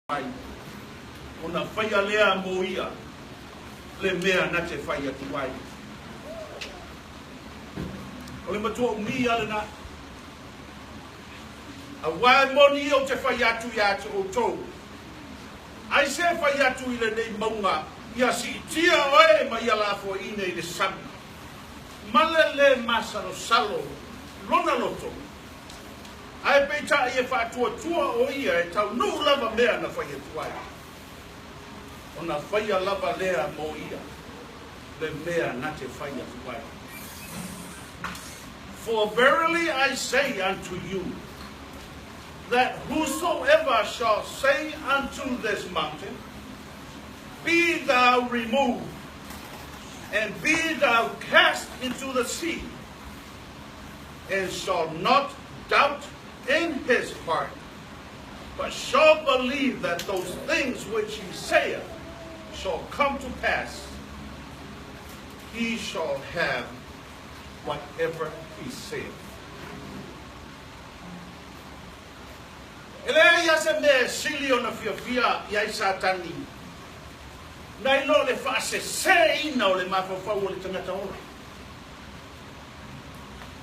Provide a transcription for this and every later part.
Ai, ona faia lea mo ia le mea na te fai atu ai. O le matua umi lava lena. Aua e moni ou te fai atu iā te outou, ai se fai atu i lenei mauga, ia siitia oe ma ia lafoaiina i le sami, ma le lē masalosalo lona loto, Ae peitai e faatuatua o ia e taunuu lava mea na fai atu ai, ona faia lava lea mo ia le mea na te fai atu ai. For verily I say unto you, that whosoever shall say unto this mountain, Be thou removed, and be thou cast into the sea, and shall not doubt in his heart, but shall believe that those things which he saith shall come to pass, he shall have whatever he saith. E leai lava se mea e sili ona fiafia i ai Satani nai lo le faaseseina o le mafaufau o le tagata ola.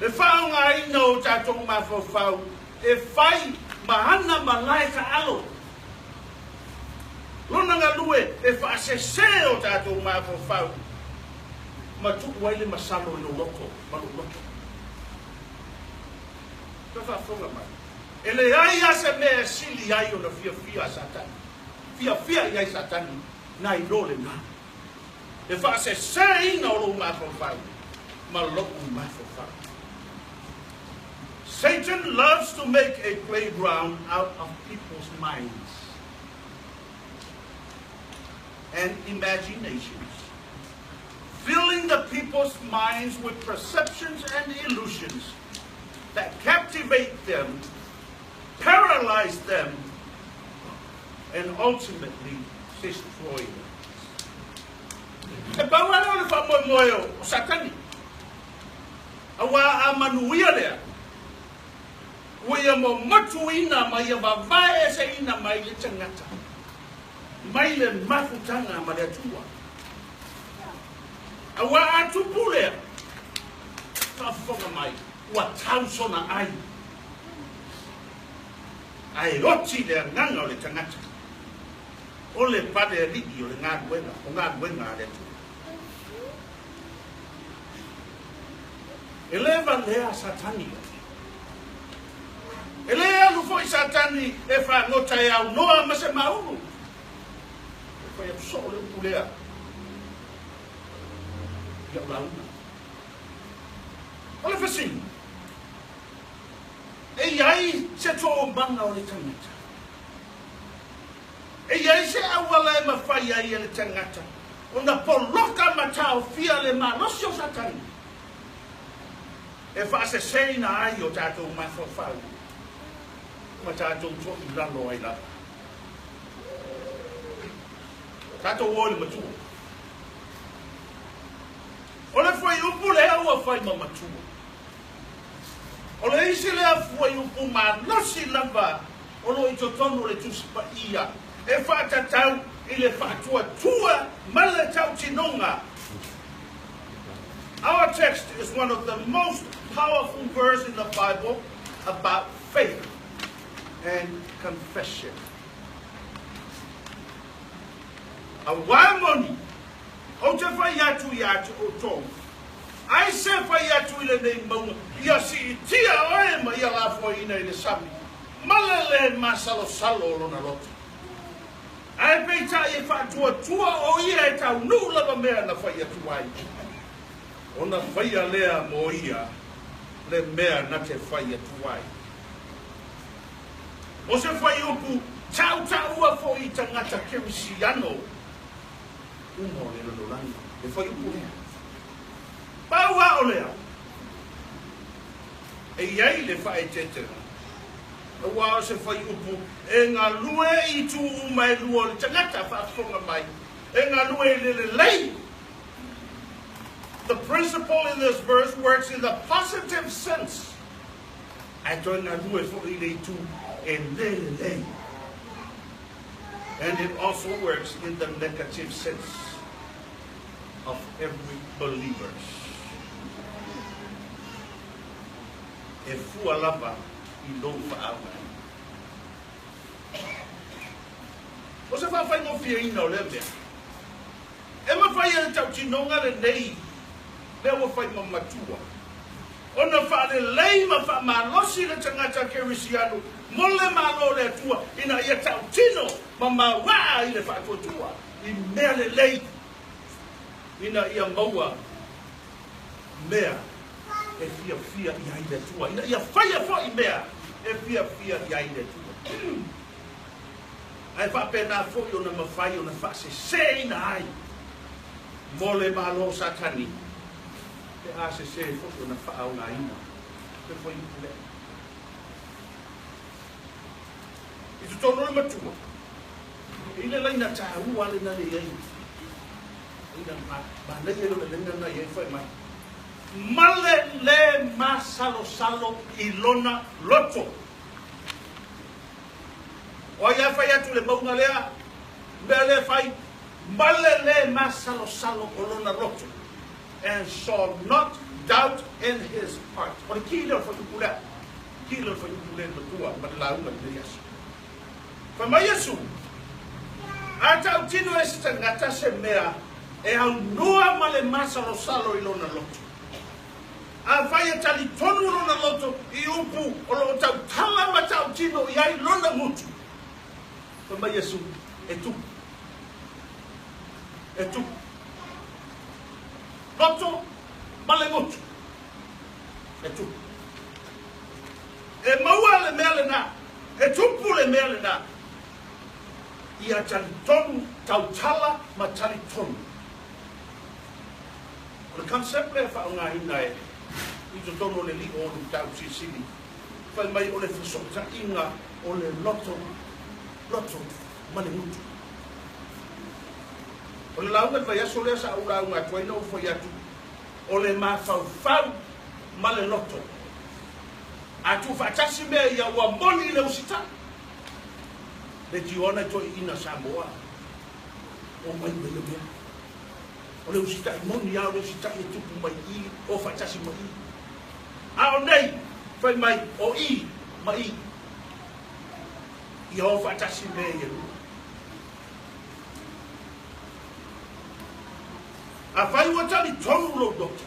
Le faaaogaina o tatou mafaufau e fai ma ana malae taalo. Lona galue e faasese o tatou mafaufau ma tuu ai le masalo i lou loto ma lou loto. Toe faafofoga mai, e leai lava se mea e sili ai ona fiafia a Satani, fiafia i ai Satani nai lo lena. Le faaseseina o lou mafaufau ma lo'u mafaufau. Satan loves to make a playground out of people's minds and imaginations, filling the people's minds with perceptions and illusions that captivate them, paralyze them, and ultimately destroy them. E pau lava lea o le faamoemoe o Satani, aua a manuia lea, ua ia momotuina ma ia vavae eseina mai le tagata mai le mafutaga ma le Atua. Aua a tupu lea, faafofoga mai, ua tau sona ai, ae oti le agaga o le tagata. O le pale alii o le galuega, o galuega a le Atua. E le valea Satani. E le alu foi Satani e fagota e aunoa ma se maunu. E fai atu soo le upu lea i au lauga. O le fesili, e i ai se toomaga o le tagata? E i ai se auala e mafai ai e le tagata ona poloka ma taofia le malosi o Satani e faaseseina ai o tatou mafaufau ma tatou toilalo ai lava. Tatou o i le matua. O le fuaiupu lea ua fai ma matua. O le isi lea fuaiupu malosi lava o lo o i totonu o le Tusi Paia e faatatau i le faatuatua ma le tautinoga. Our text is one of the most powerful verse in the Bible about faith and confession. Aua e moni, ou te fai atu iā te outou, Ai se fai atu i lenei mauga, ia siitia oe ma ia lafoaiina i le sami, ma le lē masalosalo o lona loto. Ae peitai e faatuatua o ia e taunuu lava mea na fai atu ai, ona faia lea mo ia le mea na te fai atu ai. O se fuaiupu tautaua foi i tagata kerisiano uma o le lalolagi, le fuaiupu lea. Pau a o lea, e i ai le faaeteetega, aua o se fuaiupu e galue i itu uma e lua o le tagata faafofoga mai, e galue i le lelei. The principle in this verse works in the positive sense, ae toe galue foi i le itu e lē lelei. And it also works in the negative sense of every believers. E fua lava i lou faaaogaina. O se faafaigofieina o lea mea, e mafai e le tautinoga lenei lea ua fai ma matua ona faalelei ma faamalosi le tagata kerisiano mo le Malo o le Atua ina ia tautino ma mauaa i le faatuatua i mea lelei ina ia maua mea e fiafia i ai le Atua, ina ia faia foi mea e fiafia i ai le Atua. Ae faapena foi ona mafai ona faaseseina ai mo le Malo o Satani pe a sese foi ona faaaogaina le fuaiupu lea. I totonu o le matua, e i le laina taua lena le i ai. Ina manaia le laina na i ai fai mai. Ma le lē masalosalo i lona loto. O ai a fai atu le mauga lea, mea lea fai, ma le lē masalosalo o lona loto. And shall not doubt in his heart. O le ki lea o le fuaiupu lea. Ki lea o le fuaiupu lea i le matua ma le lauga i lenei aso. Fai mai Iesu, A tautino e se tagata se mea e aunoa ma le masalosalo i lona loto. Afai e talitonu lona loto i upu o lo o tautala ma tautino i ai lona gutu. Fai mai Iesu, E tupu. E tupu. Loto ma le gutu. E tupu. E maua le mea lena. E tupu le mea lena. Ia talitonu, tautala ma talitonu. O le concept lea e faaaogaina e i totonu o le lio o Lutau Silisili, fai mai o le fesootaiga o le loto, loto ma le gutu. O le lauga i le vaiaso lea sa ou lauga atu ai na ou fai atu, o le mafaufau ma le loto. A tuufaatasi mea ia ua moni le usitai. Le tioana i toeaiina Samoa o mai ma ia mea. O le usitai moni lava o le usitai e tupu mai i, o faatasi ma i. A o nei, fai mai o i ma i. Ia o faatasi mea ia lua. Afai ua talitonu lou loto,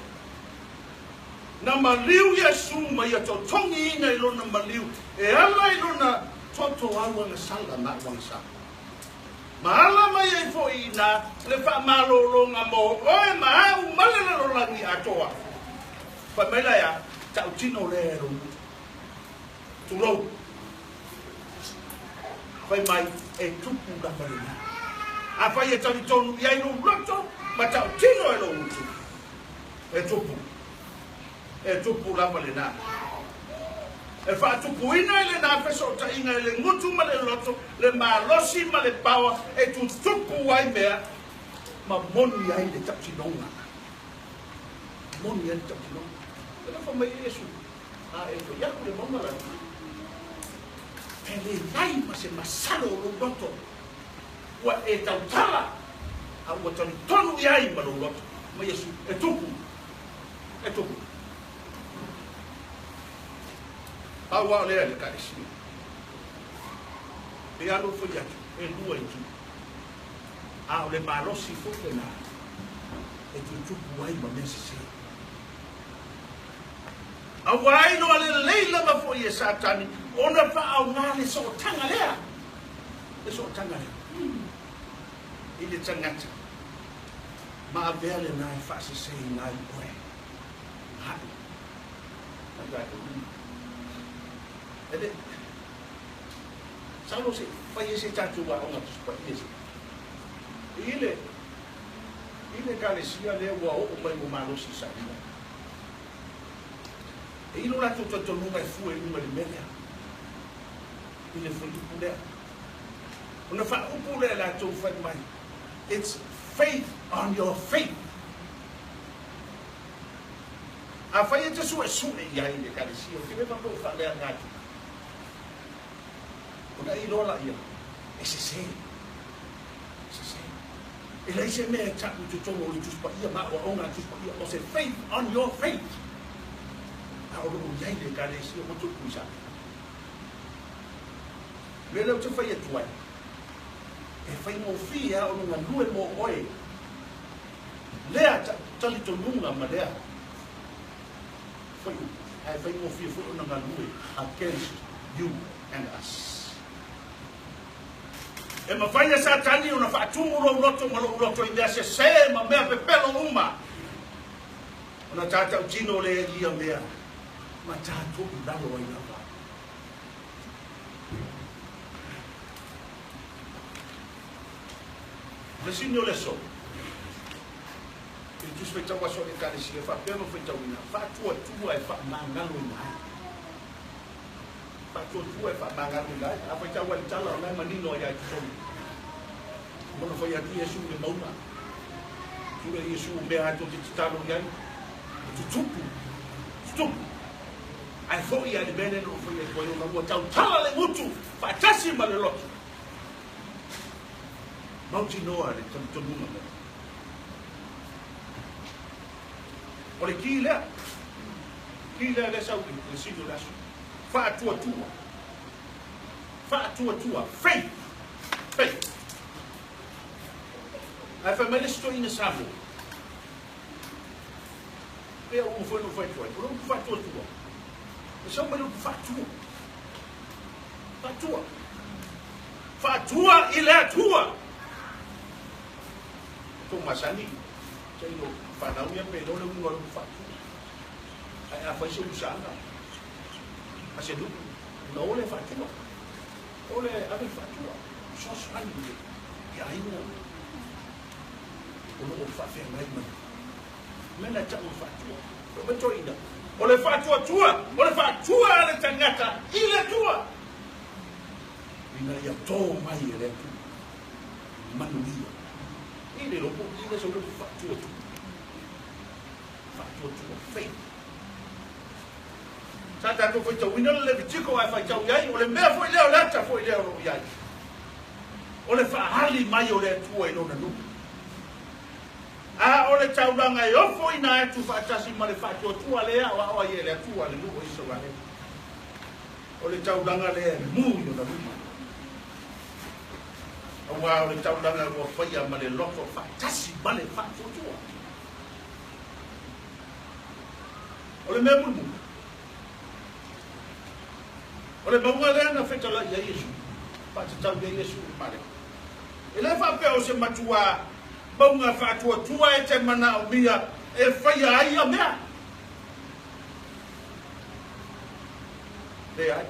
na maliu Iesu ma ia totogiina i lona maliu e ala i lona toto auagasala ma auagasala. Ma ala mai ai foi inā le faamalologa mo oe ma au ma le lalolagi atoa. Fai mai la ea, tautino lea e lou tulou. Fai mai, e tupu lava lena. Afai e talitonu i ai lou loto ma tautino e lou utu, e tupu. E tupu lava lena. E faatupuina i lena fesootaiga i le gutu ma le loto, le malosi ma le paoa e tutupu ai mea ma moni ai le tautinoga. Moni ai le tautinoga. E le fai mai Iesu, a e fai atu le mauga lana. E leai ma se masalo o lou loto, ua e tautala, a ua talitonu i ai ma lou loto. Ma Iesu, e tupu, e tupu. Pau lava o lea i le Ekalesia. E alu foi atu, e lua itu. A o le malosi foi lena e tutupu ai ma mea sese. A ua iloa lelei lava foi e Satani ona faaaoga le sootaga lea, le sootaga lea i le tagata ma avea lena e faaseseina ai oe. Aʻu. E le Saulo se fai ai se tatou aoga Tusi Paia se i le i le Ekalesia lea ua oo mai ua malosi i Samoa. E i lo latou talitonuga e fua i luga i le mea lea, i le fuaiupu lea. Ona faaupu lea e latou fai mai, It's faith on your faith. Afai e te suesue i ai le Ekalesia, ou te le faapea ua faaleaga atu, ona e iloa laia, e sese. Sese. E leai se mea e tau i totonu o le Tusi Paia ma aoaoga a le Tusi Paia o se faith on your faith. A o lo o i ai le Ekalesia ua tupu i Samoa. O le mea lea ou te fai atu ai, e faigofie lava ona galue mo oe lea talitonuga ma lea fuaiupu, ae faigofie foi ona galue against you and us. E mafai e Satani ona faatumu lou loto ma lou loto i mea sese ma mea pepelo uma, ona tatautino lea i ia mea ma tatou i lalo ai lava. O le sini o le aso, i le Tusi Faitau Aso a le Ekalesia, faapea ona faitauina, faatuatua e faamagaloina ai. Faatuatua e faamagaloina ai. A faitau ai le tala, o la e manino ai lava i totonu. Ua ona fai atu Iesu i le mauga. Tura Iesu o mea lava tou te tatalo i ai, e tutupu, tutupu. Ae foi lava i le mea lea na ou fai atu ai, ona ua tautala le gutu faatasi ma le loto. Mautinoa le talitonuga lea. O le ki lea, ki lea lea sau i le sini o le aso. Faatuatua. Faatuatua. Faith. Faith. Ae fai mai le isi toeaina Samoa, pei ua uma foi ona ou fai atu ai, o le upu faatuatua, e sau mai le upu faatua. Faatua. Faatua i le Atua. Tou masani, tailo fanau ia pe iloa le uiga o le upu faatua. Ae a fai se usaga a se nuu, ona o lea faatua. O le ave le faatua, fesoasoani i aiga o lo o faafeagai ma le mea lena e tau o le faatua. Fai mai toeaina, o le faatuatua, o le faatua a le tagata i le Atua, ina ia tō mai e le Atua manuia. I le iloa po o i le sau le faatuatua. Faatuatua, faith. Sa tatou faitauina le Levitiko ae faitau i ai, o le mea foi lea o le ata foi lea o lo o i ai, o le faaali mai o le Atua i Lona nuu. A o le taulaga e ofoina atu faatasi ma le faatuatua lea e aoao ai e le Atua le nuu o Isaraelu, o le taulaga lea e mu i ona luma, aua o le taulaga ua faia ma le loto faatasi ma le faatuatua. O le mea mulimuli, o le mauga lea na fetalai ai Iesu, faatatau i ai Iesu i le paleka. E le faapea o se matuā mauga faatuatua e te manaomia e faia ai ia mea. Leai.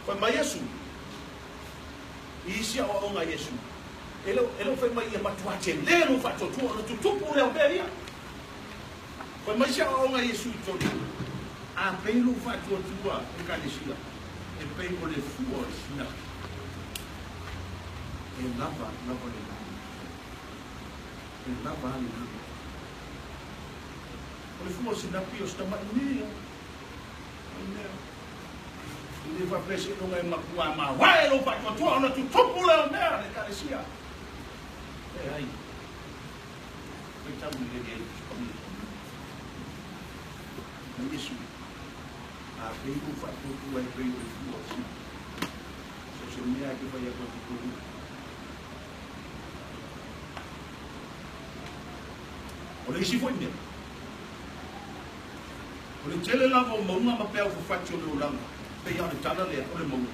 Fai mai Iesu, i isi aoaoga a Iesu, e le o fai mai ia matuā tele lou faatuatua ona tutupu lea o mea ia. Fai mai se aoaoga a Iesu i totonu, A pei lou faatuatua Ekalesia, e pei o le fua o le sinapi, e lava lava lena. E lava a lena. O le fua o le sinapi o se tamai mea, tamai mea. E le faapea seiloga e matua mawae lou faatuatua ona tutupu lea o mea le Ekalesia. Leai. Faitau lelei ai le Tusi Paia. Mai Iesu, a pei lou faatuatua e pei o le fua o sina. So se mea e te fai atu ai totonu. O le isi foi mea, o le tele lava o mauga ma peau fafati o le olaga, pei lava o le tala lea o le mauga.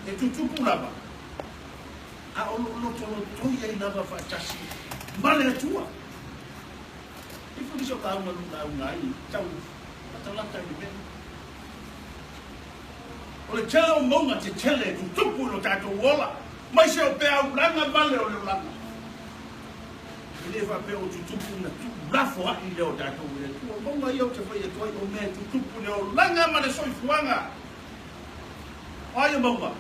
E tutupu lava a o lo o lotolotoi ai lava faatasi ma le Atua. E foi nisi o lauga na lauga ai tau latalata i le mea. O le tele o mauga tetele e tutupu i lo tatou ola, mai se o peaulaga vale o le olaga. E le faapea o tutupu na tuulafoai lea o tatou i le Atua. O mauga ia ou te fai atu ai, o mea e tutupu i le olaga ma le soifuaga. O ai o mauga?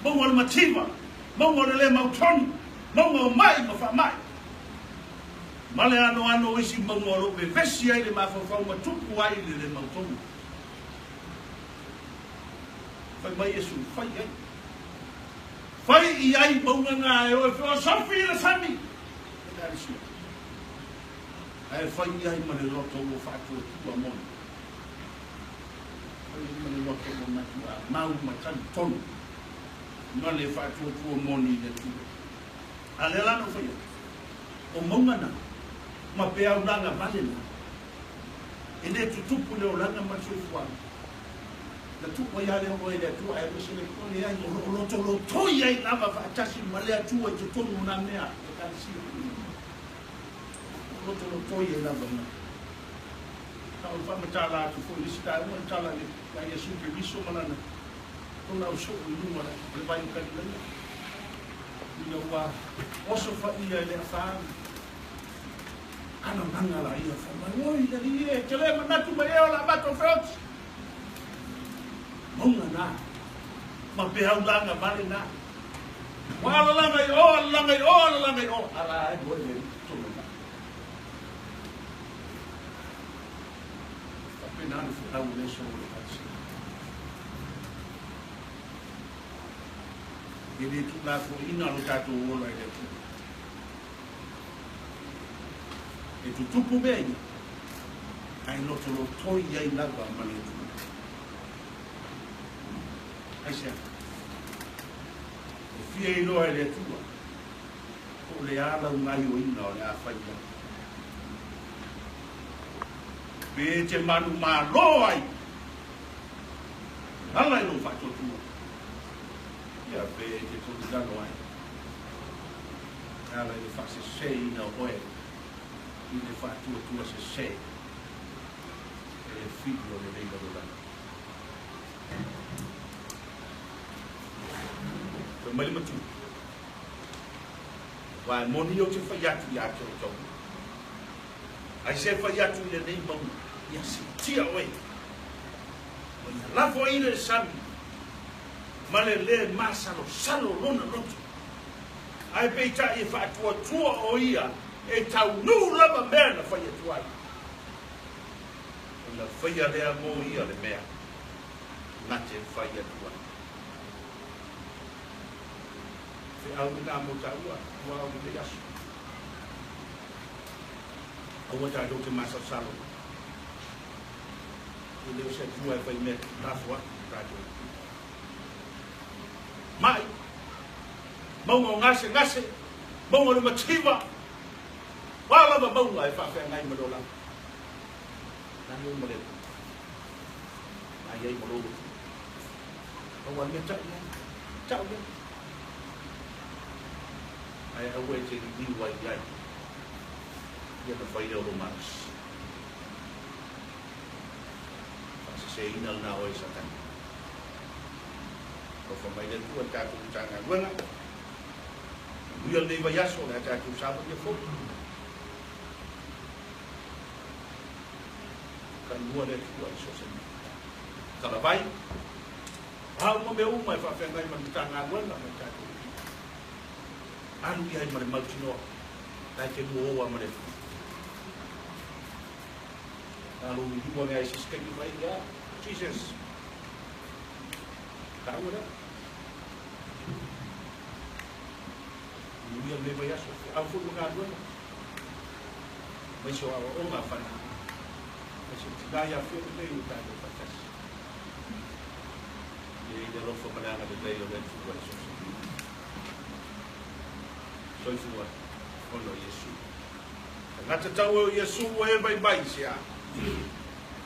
Mauga o le mativa, mauga o le le mautonu, mauga o mai ma faamai, ma le anoano o isi mauga o lo o vevesi ai le mafaufau ma tupu ai le le mautonu. Fai mai Iesu, fai ai. Fai i ai mauga na e o e feosofi i le sami. Ekalesia. Ae fai i ai ma le loto ua faatuatua moni. Fai i ai ma le loto ua matuā mau ma talitonu ma le faatuatua moni i le Atua. A lea la na ou fai atu, o mauga na, ma peau laga vale na, e le tutupu i le olaga ma le soifuaga. Na tuu ai lava lea oe e le Atua ae aemaise le Atua, leai, o lo o lotolotoi ai lava faatasi ma le Atua i totonu o nā mea Ekalesia. O lo o lotolotoi ai lava i ina. Na ou faamatala atu foi i le isi taeao le tala ia Iesu Keriso ma lana lona ausoo i luga o le vai o Kalilaia, ina ua oso faia e le afa alalaga la ia fai mai, Oi, le Alii e, e te le manatu mai ea o le a matou feoti? Mauga na, ma peau laga vale na. Ua alalaga i o, alalaga i o, alalaga i o. Ala ai moe le Alii totonu o na. Faapena le feau o le aso o le Ekalesia. E le tuulafoaiina lo tatou ola i le Atua. E tutupu mea ia, ae lotolotoi ai lava ma le Atua. Aisea? E fia iloa e le Atua po o le a lau gaioiga o le a fai ai. Pe e te manumalo ai, e ala i lou faatuatua, ia pe e te tulilalo ai, e ala i le faaseseina o oe i le faatuatua sese e le fili o lenei lalolagi. Fai mai le matua, Aua e moni ou te fai atu iā te outou, aise e fai atu i lenei mauga, ia siitia oe, ma ia lafo ai le sami, ma le lē masalosalo lona loto, ae peitai e faatuatua o ia e taunuu lava mea na fai atu ai. Ona faia lea mo ia le mea na te fai atu ai. Feau lena mo taua ua ao lenei aso. Aua tatou te masalosalo e le o se Atua e fai mea lafo ai tatou. Mai, mauga o gasegase, mauga o le mativa, o a lava mauga e faafeagai ma le olaga. Nani ai ma le Atua. Na i ai ma lou Atua. Aua le mea tau i ai. Tau i ai. Ae aua e te liliu ai i ai ia na fai lea o lou malosi. Faaseseina lena oe e Satani. Alofa mai le Atua i le tatou Matagaluega. Manuia lenei vaiaso o le a tatou savalia foi. Kainua le Atua i so o se mea. Talavai, a uma mea uma e faafeagai ma le Matagaluega ma le tatou Alu i ai ma le mautinoa, la e te lua oa ma le Atua. Na lou liliu ane ai se isi taimi mai ia Jesus. Taua lea. Manuia lenei vaiaso. Feau foi ma galuega. Aemaise o aoaoga a fanau. Aemaise o tina ia afioga nei ua tatou faatasi. Ia i le alofa ma le agalelei o le Atua i so o se mea. Soifua ona o Iesu. Tagata tau e o Iesu ua e vaivai i se a?